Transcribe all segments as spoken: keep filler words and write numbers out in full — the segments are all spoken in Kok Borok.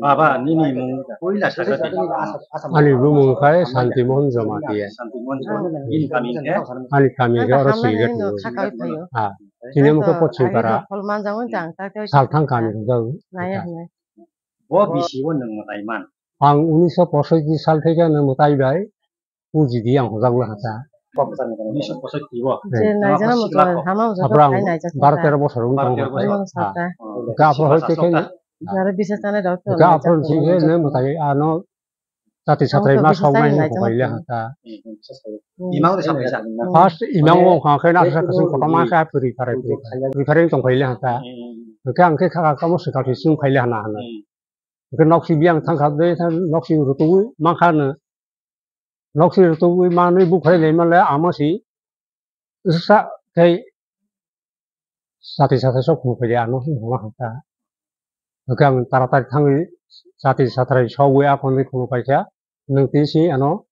Baba, nini mung puila sakha di. Ani bumung khai Santi Mohan Jamatia. Santi Mohan Jamatia. Nini kami khe? Ani kami khe oro Silgat. Ha. Chini mung khe Pochim Para. Salthang kami khe jao. Bo bisi o nwng mwtai man? Ang unisho posoiti sal thai khe nwng mwtai bai. Puji di ang hojak la hata. Unisho posoiti bo. Aphuru ang baro tero bosor wng tong hata. Hwnkhe aphuru hoite khe, hwnkhe aphuru sing khe nwng mwtai ano chati satrai ma sok nai hwnkhe pai le hata. First imang o wngkha khe nasa kasing kotorma khe puri pharai puri pharai tong pai le hata. Hwnkhe ang khe kha kamo swkang se chwng pai le hana hana. Hwnkhe noksi biyang thangkha de, noksi rutugwi mankha no. Noksi rutugwi manwi bukhai lai manle ama si sa khai sati sathai sok phung phai ano hima hata. Hwnkhe ang taratari thangwi sati sathai sogwi akhonwi phung paikha. Nwng twi si ano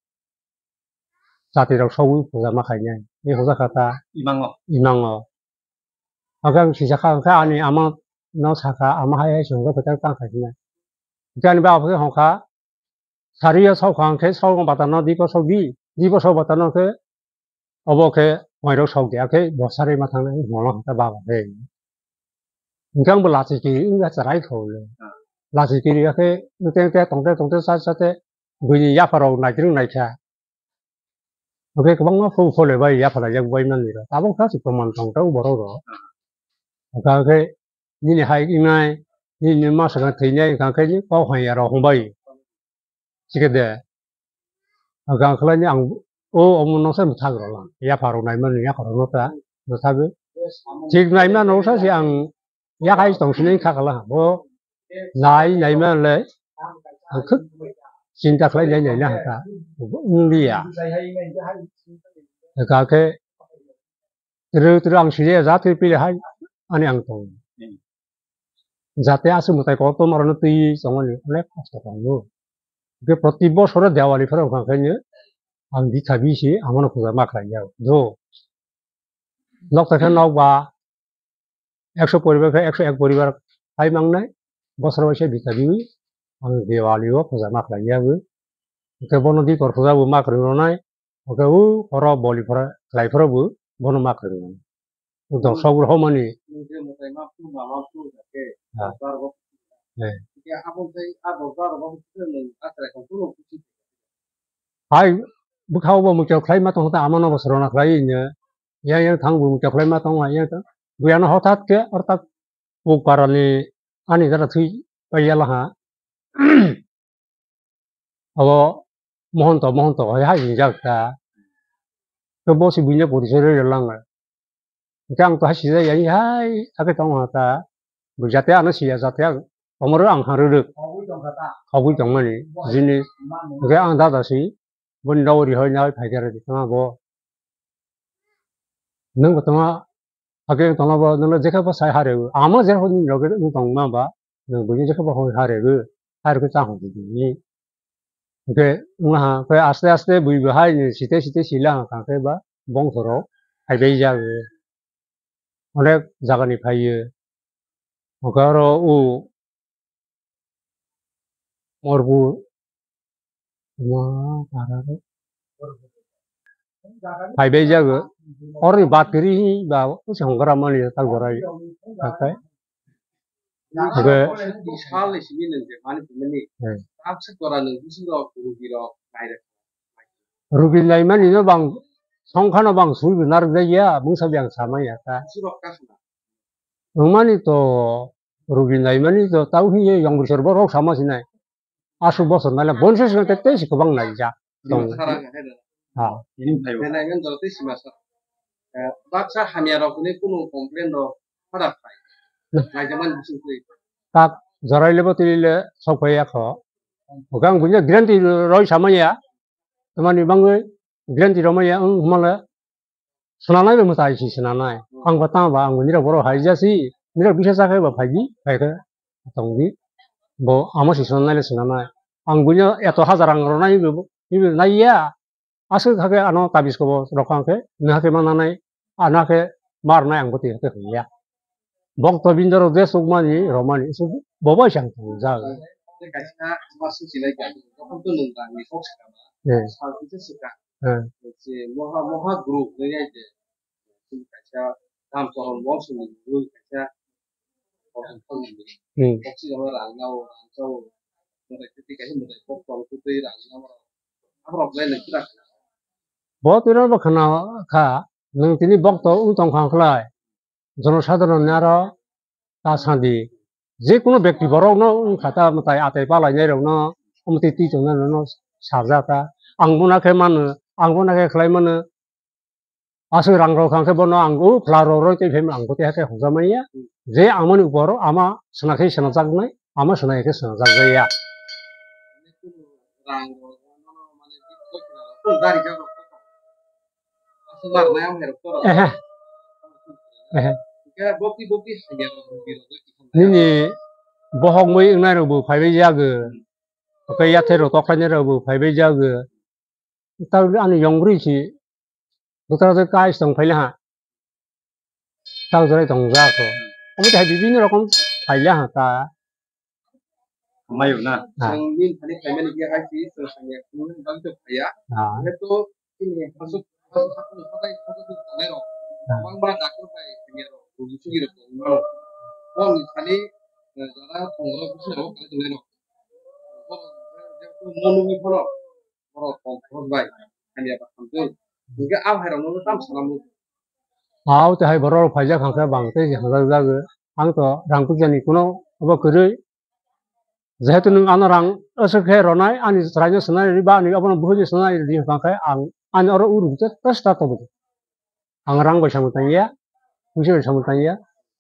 chati rok sogwi puja ma khainai. E hoja kha ta. Imango. Imango. Hwnkhe ang sijak kha, hwnkhe ani ama no sakha, ama hai hai se hwnkhe kwchang tang khai sinai. Hwnkhe ani baba khe hwnkha, sari o sok kha hwnkhe sok bata no di bosok di, di bosok bata no khe obo khe mai rok sok di, akhe bo sari ma thangnai hwnwi hwnkha baba khe. Hwnkhe ang bo lachi kiri wngya chwrai kho le. Lachi kiri akhe tongte tongte tongte chate chate buini yapharok naitrwng naikha. Hwnkhe kwbangma phung phole bai yaphalaijak bai manliro. Tabuk kha se proman tong tabuk borok rok. Hwnkha khe nini hai wngnai, nini ma swkang thwinai, hwnkha khe ni kok hamya rok hwnbai. Chikhe de. Hwnkha khlai ni ang o omo no se mwthak rw lang. Yapharok naimani yaphar rok no ta mwthagwi. Thik naimano sa se ang yakhai tong sinai kha kala bo nai nai ma le ang khuk chinta khlai nai nai na ha ka wng liya ka khe tru tru ang sile ja twi pile hai ani ang tong jate aswk mwtai kotor tongma rok no twi tongmani onek kosto tongo je proti bosoro Diwali phano wngkha khe ang bikha bisi amo no puja ma khlai ya do. Nok tei khe nok ba ekso poribar khe ekso ek poribar hai mangnai, bosor waisa bikha biwi ang Diwali o puja ma khlai ya bo. Hwnkhe bono dikor puja bo ma kwrwng rwnai, hwnkhe o horo boli phora khlai phora bo bono ma kwrwng rwnai. Dosok rok homani. Hai bwkha o bo muitok khlai ma tong ta, amano bo srona khlai nya. Yang yang thang bo muitok khlai ma tong yang ta. Buya no hothat khe ortak puk parani ani dara thui pai ya laha. Abo Mohonto, Mohonto hai hai rijak ta. Khe bo se buino porichoi rw lang. Hwnkhe ang to hai sijak ya hai hakhe tong ha ta. Bo jate ano siya jate ang tomoro ang ha rwrwk. Khogwi tongmani jinis. Hwnkhe ang dada si boni dogori hoi nai phai khe rwdi tongma bo. Nwng bo tongma hakhe tongma bo nwngno jekhe bo sai ha rw. Amo jekhe bo nwng rok wng tongma ba nwng buino jekhe bo hoi ha rw. Ha rw khe cha hwn di. Hwnkhe wngha khe aste aste bui bo hai ni site site sila ha khe ba bongso rok phaibai jago. Onek jaga ni phaiyo. Hwnkhe oro o Morpur phaibai jago. Oroni bat kwrwi ba se hwngra mani tak jorai. Hwnkhe Hwnkhe salni simi nwng je mani phimani. Hmm. Tabuk se jora nwng bwswk rok rugi rok nai rwkha. Rugi naimani no bang songkha no bang sui bo narwk jak ya, mungsa biyang sama ya ta. Bwswk rok kasna. Wngmani to rugi naimani to tau hiye yong bwswk borok sama sinai. Aswk bosor naila bonsi swnam tei tei se kwbang naijak. Tong. Sara khe hai da. Ha. Ini phai. Belai men jora tei sima sa. Eh, baksa hamya rok ni kunu complain rok khara phai. Nah. Naijakmani bising twi. Tak jorai lebo twi le sok phai ya kho. Ogang bunya guarantee roi samaya. Tamani bangwi guarantee romaya ang humala. Swnamnai bai mwtai si swnamnai. Hmm. Ang bo tamo ba ang bo nirok borok hai jasi. Nirok bisa chakhai ba phaidi, phaikhe tongdi. Bo amo si swnamnai le swnamnai. Ang buino eto hajar rang rwnai bo, bo naiya. Aswk hakhe ano tabis kobo rok ang khe, nwng hakhe ma nanai, ano hakhe ma rwnai ang bo twi hakhe hwnliya. Bokto bindorok je sukmani, romani, suk-, bobo sang tongjak. Tei kaisa ma swk sinai kha, jokhon to nwng rangni kok sakha ba, Eh. sal kisa swkha. Eh. Je moha, moha guru hinwi ai je, chini kaisa Ram Charan Wangso ni guru kaisa, Hmm. Boksi jama rang nao, rang chao, mwtai kwtwi kaisa mwtai kok tong kwtwi rang nao, aborok lai nai kira. Bo twi rok bo khna kha, nwng tini bokto wng tong kha khlai. Jonosadharon ni aro ta sadi. Je kunu bekti borok no wngkha ta mwtai atai palainai rok no, mwtai twi tongnai rok no sajak ta. Ang bo nakhe mano, ang bo nakhe khlai mano. Aswk rang rok hwnkhe bono ang o pla rok roi tei phai ang bo tei hakhe hokjak manya. Je amoni upor ama swnakhe swnajak nai, ama swnai khe swnajak ya. Rang rok mano mane dari jago. Aswk mar nai ang herok to. Ehe. Ehe. Ke bokti bokti hanya rok biro. Nini bohok mui wngnai rok bo phaibai jago. Oke yathai rok toklainai rok bo phaibai jago. Tang ani yong bwrwi si bwtara de kai tong phaila ha. Tang jora tong ja ko. Omo hai bibinno rokom phaila ha ta. Mayo na. Ha. Song min thani phaimani khe hai si song sangya kun bang to phaya. Ha. He to ini hasuk hasuk hakun satai hasuk tanai rok. Ha. Bang ba doctor bai hanya rok. Buji sugi rok tong ma rok. Bang ni thani jara tong rok busi rok kai tong rok. Bang jara jara tong ma nugwi phano. Borok kok borok bai hamya ba hamjak. Hingke a hai rok no tam salamu. Aw te hai borok rok phaijak hangke bang tei hamjak jago. Ang to rang puja ni kuno obo kwrwi. Jehetu nwng ano rang aswk khe ronai ani chwraino swnai rwdi ba ani obono buhurino swnai rwdi hwnkhe ang ani oro uru hwnkhe testa tongdi. Ang rang bai samung tangya, puisa bai samung tangya.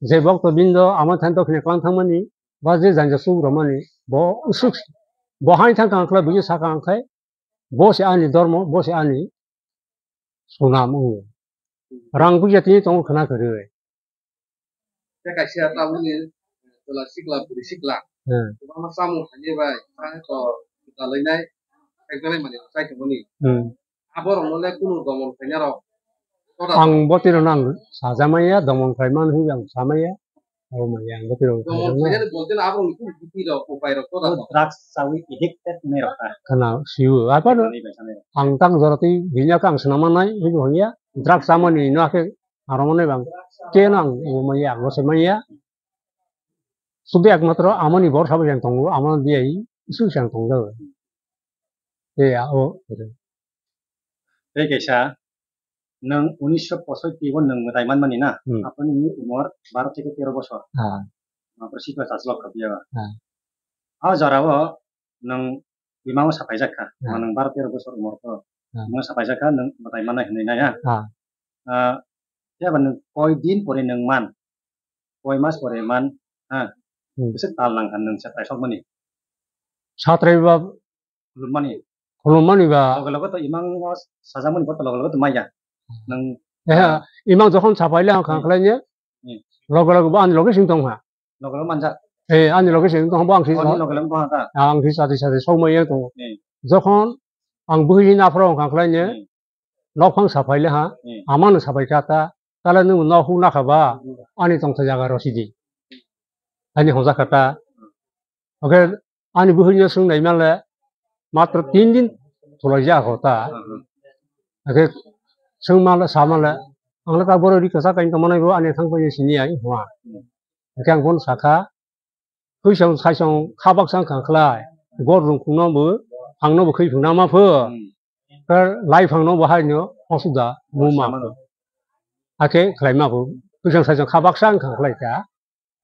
Je bokto bindo ama thani dokhina klang thangmani ba je janja chuk romani bo usuk bo hai thang kang khlai buji sa kang khai bo se ani dormo, bo se ani sunam o. Rang buja tini tongo khna kwrwi. Tei kaisa tabukni chwla sikla bwrwi sikla. Hmm. Kwbangma chamung khainai bai, tei to kwtal wngnai, ekdalai manwi chai tongmani. Hmm. Aborokno le kunu domon khainai rok. Ang botwi rokno ang sajamaya, domon khlai man hwnwi ang samaya. Abo maya ang botwi rokno sajamaya. Domon khainai rok bolte aborokni kunu bwtwi rok, upai rok, koda rok. Drugs chawi addicted wngnai rok ta. Khna sio, aphano ang tang jora twi bini khe ang swnamannai hwnwi hwnya. Drugs chamani no khe Aro mwnwi bang keno ang bo manya, ang bo se manya. Sudi ekmatro amoni bor sabo yang tongo, amoni biyai isu yang tongjago. Tei ya, o. Tei kaisa, nwng unisho posoiti o nwng mwtai manmani na? Hmm. Aphani nini umor baro theke tero bosor. Ah. Mapro sikla chaslo khapiya. Ah. A jora o nwng imang sapaijak kha, ah, nwng baro tero bosor umor kho. Ah. Imang sapaijak kha, nwng mwtai mannai hwnwi nai ha. Ah. Ah, phiya ba nwng koi din pore nwng man, koi mas pore man, ha. Hmm. Bwswk tal nang kha nwng satrai sokmani? Satrai ba khulummani. Khulummani ba. Loge loge to imang o sajakmani bo to loge loge to manya. Hmm. Nwng, eh, ah, imang jokhon sapaile ang khang khlainai, hmm, loge loge bo ani loge sing tong kha. Loge loge manjak. Eh, ani loge sing tong bo ang si. Ani loge loge bo ta. Ang si sati sati sokmai yang tongo. Eh. Jokhon ang buhi ni aphro ang khang khlainai, hmm, nokphang sapaile ha, hmm, amano sapai kha ta, tala nwng nok huk nakha ba, hmm, ani tongthai jaga rw sidi. Ani hojak kha ta. Oke, ani buhi no swng nai male, matro tin din thulai ja kho ta. Hmm. Oke, swng male, sa male, ang le ta boro ri kwchak kain tongmanai bo ani thang pai sini ai hwa. Hmm. Oke, ang bono sakha, Khwisong saisong kha baksa wngkha khlai, gor rwngkhungno bo, phangno bo khwi phungnama pho. Hmm. Khe lai phangno bo haino hosuda muma. Hakhe khlaima pho. Khwisong saisong kha baksa wngkha khlai kha.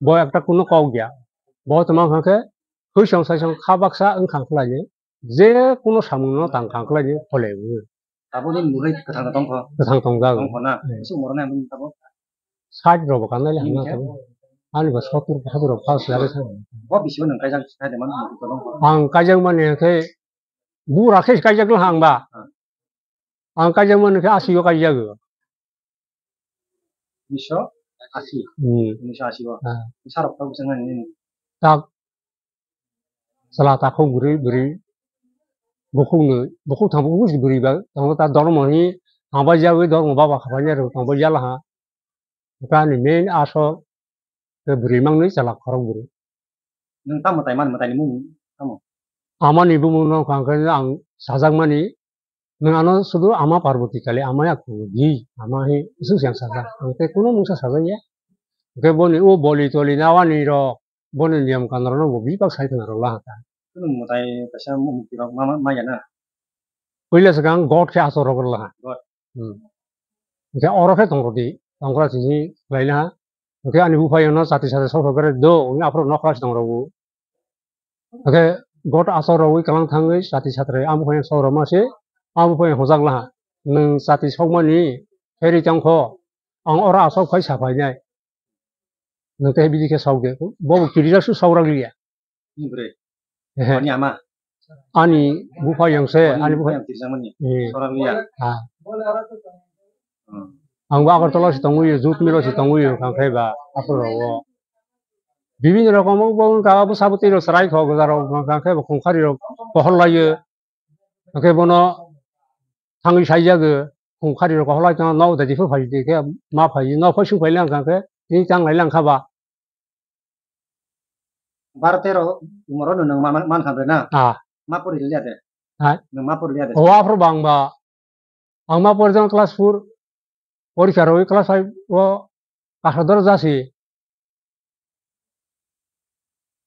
Bo ekta kuno kok ya. Bo tongma wngkha khe khwisong saisong kha baksa wngkha khlai ni je kuno samungno tang kha khlai ni kholai bo. Tabukni murui kwthang tongkho. Kwthang tongjak. Tongkho na? Hmm. Bwswk moro nai ang tabo? Side rok bo kanai le hwnna tabo. Ani bo sottur, sottur rok pass lagwi thang. Bo bisingo nwng kaijak side man tongkho. Ang kaijak mani khe bura khe kaijak le hang ba. Hmm. Ang kaijak mani khe asio kaijak. Unisho asi. Hmm. Unisho asi o. Ah. Sarok tok bwswk nani nini. Tak. Chwla takhuk bwrwi bwrwi bukhukno, bukhuk thang bukhuk si bwrwi ba tongo ta dormo hi thangbai jagwi dormo baba khapainai rw thangbai jala ha. Kani main asol Tei bwrwi mangni chwla khorok bwrwi. Nwng tamo tai mani mwtaini mung tamo? Amani bumung no kha khe ang sajakmani, nwng ano sudu ama Parvati kali, ama ya khungo di, ama hi isuk yang sajak. Ang tei kuno mungsa sajak ya. Hwnkhe boni o boli toli nawani rok, boni niyam kanrok no bo bebak sai khwna rok la kha. Nwng mwtai kaisa mukti rok ma, ma, ma ya na? Puila swkang God khe aswk rok la kha. God. Hmm. Hwnkhe oro khe tong rw di, tong kra sini khlai na. Hwnkhe ani buphai no chati sati sok sok khe do, hwnwi aphuru nokha se tong rw o. Hwnkhe God aswk rw wi kwlang thangwi chati satrai, a buphai no sok rw ma se, a buphai no hojak laha. Nwng chati sokmani khe ri tong kho, ang oro aswk phai sa phai nai. Nwng khe bidi khe sok de, bo bo kirijak su sok rak liya. Ni bwrwi. Ehe. Ani ama. Ani bupha yang se, ani bupha yang tirjamani. Eh. Sorang liya. Ha. Hmm. Ang ba Agartala si tongwi, Jut Milo si tongwi, kang khe ba, aswk rok o. Bibini rokom bo wng ka, bo sabutwi rok chwrai kho, gwja rok, kang khe bo khungkhari rok pohor laio. Kang khe bono thangwi saijago, khungkhari rok pohor lai tong, nok dadi phuru phai di khe, ma phai, nok phai su phai lang kang khe, tini tang lai lang kha ba. Baro tero umor no nwng ma, ma, man kha bre na? Ah. Ma pori liya de? Ha? Nwng ma pori liya de? O, aphuru bang ba. Ang ma pori jang class four. Porikha rwi class five o kasodor jasi.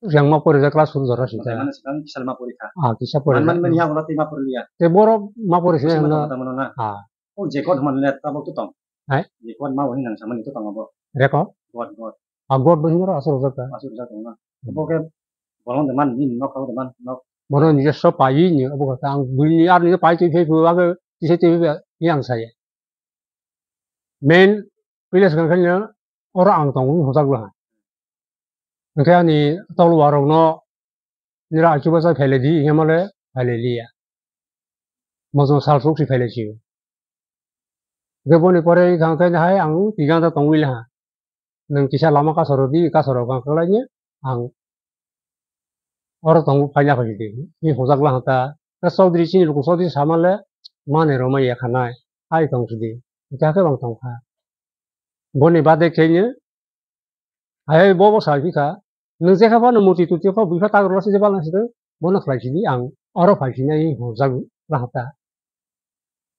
Yang ma pori ja class four jora si ta. Mane sekarang kisa ma pori kha. Ah, kisa pori. Man, man, man, ya wala te ma pori liya. Te borok ma pori se na. Kisa ma pori ta mano na. Ah. O je kon man le ta bo to tong. Hai? Je kon ma wani nang samani to tong abo. Reko? God, God. A God bo hinaro aswk rwjak kha. Aswk rwjak tong na. Hmm. Bo khe bolong de man, ni nok de man, nok. Bono nije so payi ni, abo kha ang buini ar nije pai twi phai phu, age tise twi phai yang saya. Main place kang khe oro ang tong hojak laha. Hwnkhe ani tolwa rokno nira achuba cha phailai di, hinkhe male phailai liya. Mojong sal suk si phailai sio. Hwnkhe boni pore wngkha hwnkhe hai ang tiganda tongwi laha. Nwng kisa lama kasaro di, kasaro kang kwlai ni ang oro tongo phaina phai di. Ni hojak laha ta. Ta Chaudhary chini luku Chaudhary sama le mane roma ya khanai. Hai tong sidi. Hwnkhe hwnkhe bang tongkha. Boni bade khe ni Hai bo bo sai phi kha, nwng je kha phano muti tuti kho bui pha tak rw se je bal nang si de, bono khlai sidi ang oro phai sini ai hojak laha ta.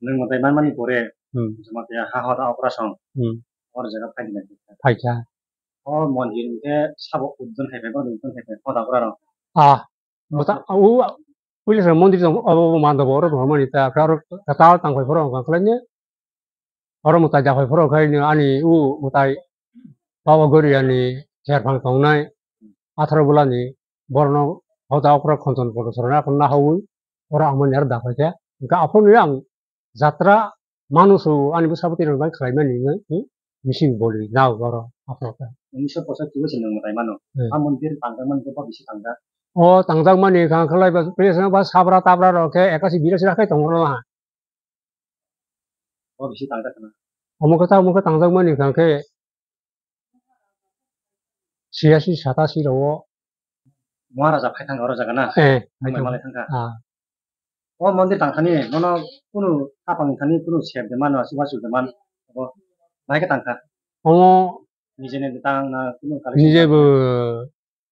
Nwng mwtai man mani pore, hmm, joma te ha hoda okra song, hmm, or jaga phai di nai. Phai kha. O mondir hwnkhe sabo udon hai phai, udon hai phai, hoda okra rong. Ah, mwta, u, puila se mondir tong, abo, abo manda bo oro tong mani ta, aro kwtal tang phai phoro wngkha khlai ni. Oro mwtai dakhai phoro khai ani u mwtai Baba Goriani cherphang tongnai atharo bolani borokno hoda okra khonton kotor sorana khonna hawi oro amoni aro dakhai khe. Hwnkhe aphuru ang jatra manusu ani bwsabwtwi rok bai khlaimani wngwi, hmm, mising boli nao oro aphuru khe. Unisho pochatti se nwng mwtai mano. Hmm. A mondir tangjakmani khe bo bisi tangjak. O tangjakmani kha khlai ba place no ba sabra tabra rok khe ekasi birasi rakhai tongo na. O bisi tangjak khna. Omo khe ta, omo khe tangjak mani hwnkha khe chiyasi satasi rok o. Maharaja phai thangkha oro jaga na? Eh, phai thangkha. Malai thangkha. Ah. O mondir tangthani, nono kunu kapang thani kunu sep de mano, asu asu de man. Obo bahai khe tangkha. Omo nije ne tang na kunu kali nije bo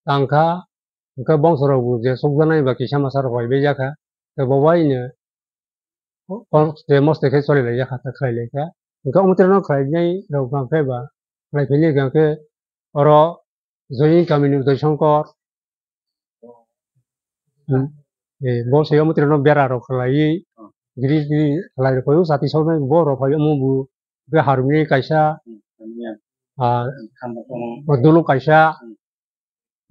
tangkha, hwnkhe bongsorok bo je sokjaknai ba kisa masa rok bai bai jakha, tei bo bai no o, o, je moste khe choli lai jakha, ta khlai lai kha. Hwnkhe omo tere no khlai nai rok hwnkhe ba khlai phai nai hwnkhe oro Joying kamini Udoy Songkor, hmm, eh, bo se omo tere no bera rok khlaiwi giri giri khlai rok phai o, chati soknai bo rok phai omo bo. Hwnkhe harmoni kaisa, ah, duluk kaisa,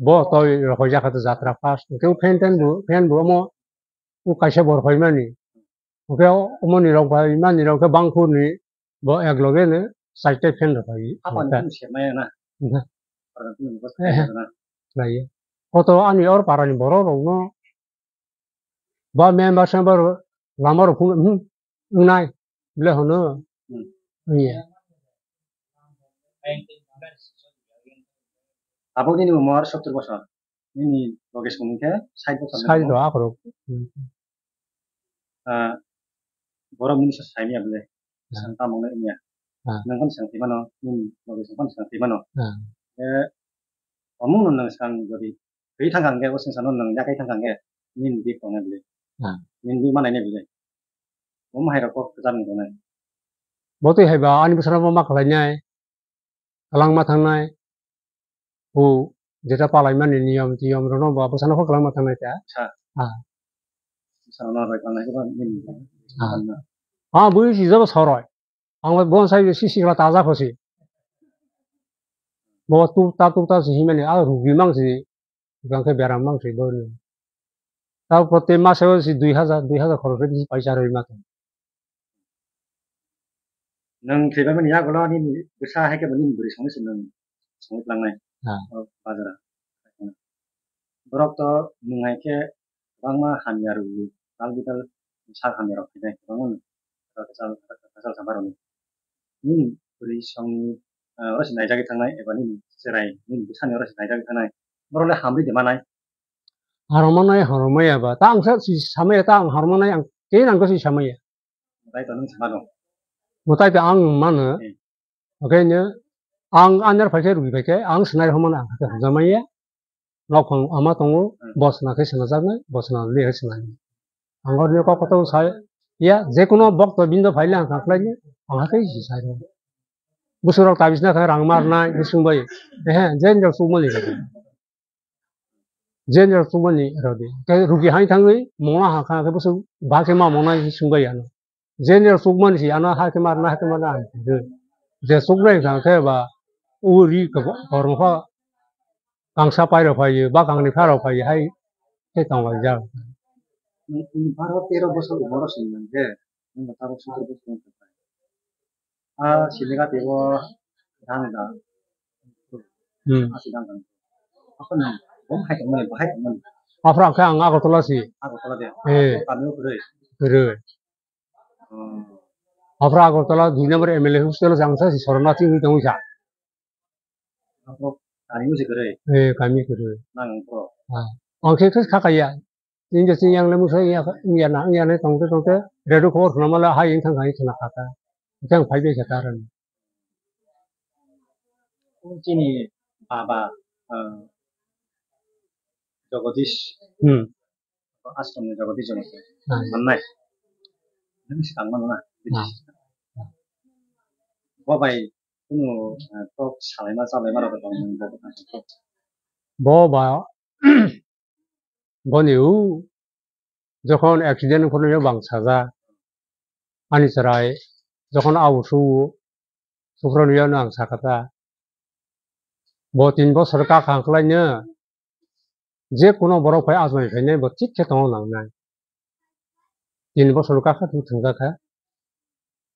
bo toi rokhoijak kha jatra first. Hwnkhe o fan ten bo, fan bo omo o kaisa bo rokhoimani. Hwnkhe o, omoni rok bai mani rok khe bangkhorni bo ek loge no chaita fan rokhoiwi. Apani kunu sepmaya na? Hwnkhe. Parani kunu bo sepmaya na? Khlaiwi. Koto ani or parani borok rokno ba member sember lama rok phung, hmm, wngnai, ble hono, hmm, wngya. Tabuk nini umor sottor bosor, nini loge song khe sait bosor. Sait do akhoro. Ah, borok nini sa saimya ble. Ah. Sang tamo wngya. Ah. Nang kan sang timano, nini loge song kan sang timano. Ah. Eh, Omung no nwng swkang jodi twi thang kha hwnkhe, o swngcharno nwng yakai thang kha hwnkhe, nini bik tongnai bwlwi. Ah. Nini bik manai nai bwlwi. Omo hai rok kok kwchar wng tongnai. Bo twi hai ba ani bwsano bo ma khlai nai. Kwlangma thangnai. O jeta palaimani niyom tiyom rokno bo bwsano kok kwlangma thangnai ta. Sa. Ah. Bwsano roi thangnai khe ba nini. Ah. Ah, bui si jabo soroi. Ang bai bonsai si sikla taja khosi. Bo tukta tukta si himani a rugi mang si. Bang khe beram mang si bo. Ta prote mase o si dui hajar, dui hajar khorok khe bisi paisa roi ma tong. Nwng thwibamani yagulo nini bwsa hai khe bo nini bwrwi songwi se nwng songwi tlangnai. Ah. O bazara. Borok to nwng hai khe kwbangma hamya rwgo, tal bidal sak hamya rok khainai kwbangma nwng kwtal kwtal kwtal samarokni. Nini bwrwi songni, ah, oro se naijagwi thangnai eba nini chwrai nini bwsani oro se naijagwi thangnai. Borok le hamri de manai. Harmanai harmaya ba ta ang sa si samaya ta ang harmanai ang khe nang ko si samaya. Mwtai to nwng sama dong. Mwtai to ang mano. Hmm. Oke ne ang anyar phaikhe rugi phaikhe ang sinai romano ang khe hamjamaya. Nokhong ama tongo, hmm, bo sina khe sinajaknai, bo sina le khe sinai. Ang orni kok koto sai ya, je kono bok to bindo phaile ang khaklai ni, ang khe si sai ro. Busurok tabis na khe rang mar nai, busung bai. Ehe, je njok sumali. General chukmani rodi. Tei rugi hai thangwi mona ha kha khe bwswk ba khe ma mona hi swngbai ano. General chukmani si ano ha khe ma rwna ha khe ma rwna hai thangwi. Je chuknai kha khe ba uri kormo pha kangsa pai rok phai ba kangni pha rok phai hai khe tong lai jak. Baro tero bosor borok se nang khe. Nwng tabuk sotoro bosor wng kha. Ah, sini ka tebo dang da. Hmm. Ah, si dang da. Apa nang? Bom hai tong mani, bahai tong mani. Afra khe ang Agartala si. Agartala de. Eh. Kami o kwrwi. Kwrwi. Hmm. Afra Agartala dui number M L A hostel jang sa si Sorona si wi tong sa. Apa kami o si kwrwi. Eh, kami kwrwi. Nang pro. Ah. Ang khe khe kha kaya. Inja sing yang lemu sai ya, ya na, ya na tongte tongte, redu khobor khna mala hai ing thang hai khna kha ta. Jang phai bai kha ta ran. Chini baba, eh, Jagadish. Hmm. Ashram ni Jagadish Jagadish. Ah. Mannai. Nang si tang mana na? Ah. Bo bai, kunu, eh, tok salai ma, salai ma rok tong bo. Bo ba, Boni o jokhon accident wngkha no bang sajak. Ani chwrai jokhon abo suo, suphra nwi ano ang sakha ta. Bo tin bosor kha kha khlai no je kuno borok phai achomai phainai bo thik khe tongna nangnai. Tin bosor kha kha thung thwngjak kha.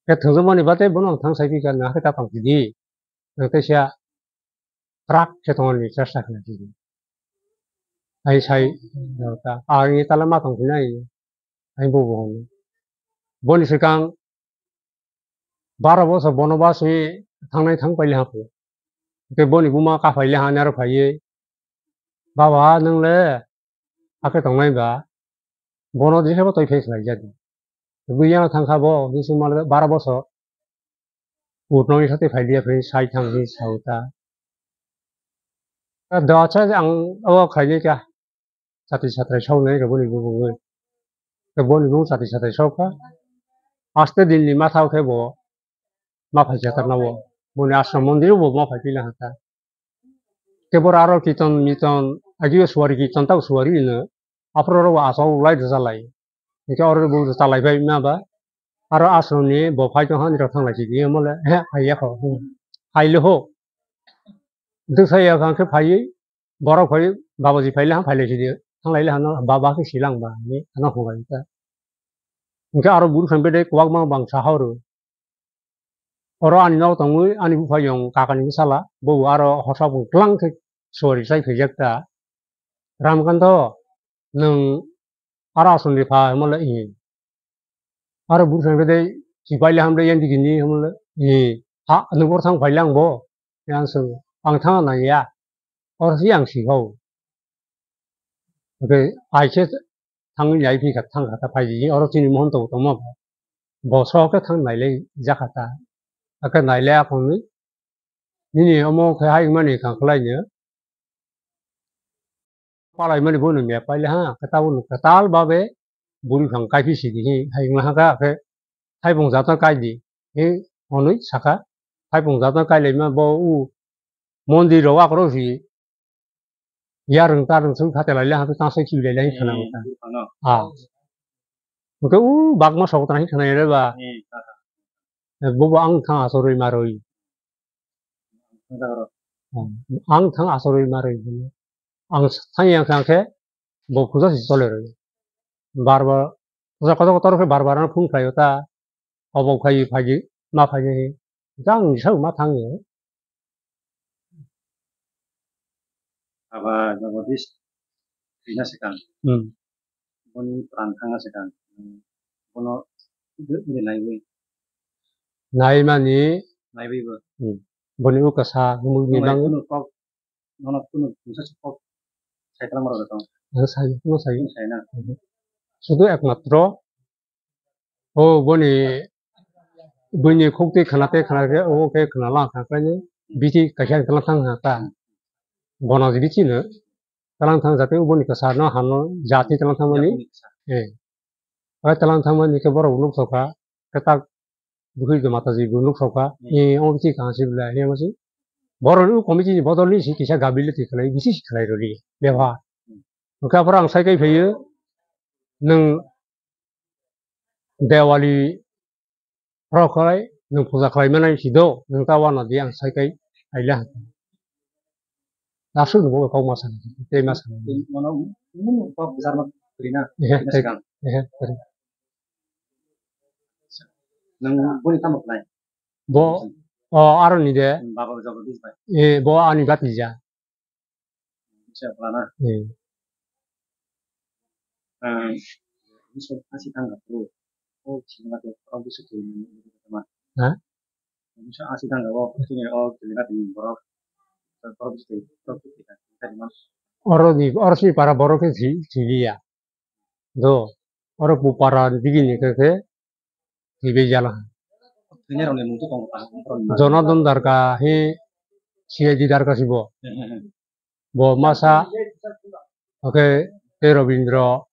Khe thwngjak mani bate bono ang thang sai phi kha na khe ta tong sidi. Ang teisa prak khe tongmani chesta khlai sidi. Ai sai ta, ang ni tala ma tong phina ai, ai bo bo hwnwi. Boni swkang baro bosor bono ba swi thangnai thang paili hapo. Tei boni buma kaphai le ha naro phaiwi, "Baba, nwng le hakhe tongnai ba?" Bono jesa bo twi phai khlai jak. Bui yang thang kha bo, bisi mal baro bosor. Utnoi sate phai dia phai sai thang hi sauta. A do cha ang o khlai ni kha. Chati satrai sau nai rw boni bubung wi. Boni bubung chati satrai sau kha. Aste din ni ma thao khe bo ma phai cha tarna bo. Boni ashram mondir bo ma phai pila ha ta. Khe boro aro kiton miton, agio suari kiton tau suari ino. Aphuru oro bo aswk lai rwchalai. Hingke oro bo rwchalai bai ma ba. Aro ashram ni bo phai tong hani rok thanglai si di mole, he, phai ya kho. Phai le ho. Dwsa ya kha khe phai, borok phai, babaji phai le ha phai lai si di. Thanglai le hano baba khe silang ba, ni ano hwngai ta. Hingke aro buru khan bedai kwbangma bang sa horo. Oro ani nogo tongwi ani buphayung kakani bwsala, bo aro hosa bo twlang khe sori chai khaijak ta. Ramkanto, nwng aro aswk ni pha hwnmale, "Ih." Aro buru song khe tei, "Chipai le ham le yang digi ni," hwnmale, "Ih, ha, nwng bor thang phai le ang bo?" Yang swng, "Ang thang nang ya." Oro se yang si hau. Hingke ai khe thangwi lai phi kha, thang kha ta phai di, oro chini mohon tongo tongma bo. Bo so khe thang nai lai ja kha ta. Hakhe nai lai aphangni nini omo khe hai mani kha khlai no. Palai mani bo no me paile ha, khe tabuk no kwtal babe buri phang kaipi sidi hi, hai wngla ha khe, khe thaipung jatno kai di, hi hwnwi sakha, thaipung jatno kai laima bo u mondir rok akhoro si, yarwng tarwng sung khate laile ha, tang sai khibi laile hi khana wngkha. Ah. Hwnkhe u bagma sobo tang hi khana yare ba. Bobo ang thang asarwi marwi. Ang thang asarwi marwi. Ang thang yang thang khe bo puja si chole rwi. Bar bar puja kotor kotor khe bar bar ano phung khlaio ta. Obo khai phaidi ma phaidi. Jang sa ma thang yo. Aba Jagadish thwina swkang. Hmm. Boni pran thangna swkang. Bono ide naiwi. Naimani. Naiwi bo. Hmm. Boni ukasa humuk ni bang. Kunu kok, nono kunu mungsa kok sai tala maro tong. Ang sai, no sai. Sai na. Sudu ekmatro O boni buini khuk twi khna tei khna khe obo khe khna lang kha khe ni bithi kaisa tlang thang ha ta. Bono bithi no tlang thang jate boni kwsa no hano jati tlang thang mani. Eh. Oi tlang thang mani khe borok nuk thokha khe tak bukhui do mata ji nuk thokha. Eh, omo bithi kha si bla he masi. Borok ni committee ni bodol ni si kisa gabil twi khlai bithi si khlai rodi. Bebha. Hwnkhe aphuru ang sai kai phaio, nwng Dewali rok khlai, nwng puja khlai manai si do, nwng ta wana di ang sai kai aila. Aswk nwng bo kok ma sana, tei ma sana. Mano, mano kok jar ma kwrwi na, ehe, kwrwi na tei, swkang. Ehe, kwrwi. Nwng boni tamo khlai? Bo, o, aro ni de. Baba Jagadish bai. Eh, bo ani bati ja. Acha, pala na. Hmm. Ah, bisa asi tangga tu. Oh, sini mati, oh, bisa tu. Ha? Bisa asi tangga, oh, sini, oh, sini mati, borok. Borok bisa tu, borok bisa tu, kita di mana? Oro ni, oro sini para borok ke si, sini ya. Do, oro bu para digi ni ke ke, Twi bai jala. Thwinairokni mung twi tongo ta, borokni mung. Jonadon Darka hi C I D Darka si bo. Hmm, hmm, hmm. Bo masa, oke, tei Robindro,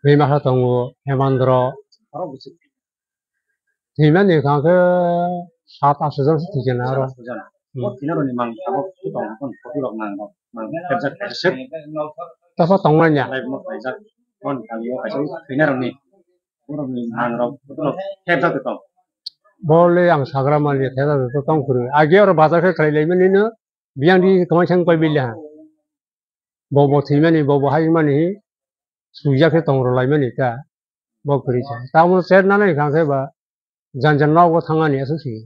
tei masa tongo, Hemandro. Borok bwswk. Thwimani hwnkha khe sat asto jon se thwikha na aro. Sat asto jon. Hmm. O thwinairokni mang tabuk twi tongo, phone, photo rok mang rok, mang kebjak kaisa se. Tasa tongmani ya. Live mo khlaijak, phone thangwi o kaisa thwinairokni. Borokni mangrok, borok thepjak tong. Bo le ang sagra mani thepjak tong phuru. Age oro bazar khe khlai lai mani no, biyang di kwmai sang koi bili ha. Bo bo thwi mani, bo bo hai mani, swijak khe tong rw lai mani ta. Bo kwrwi sa. Tamo ser nanai kha khe ba, jan jan nogo thang ani aswk si.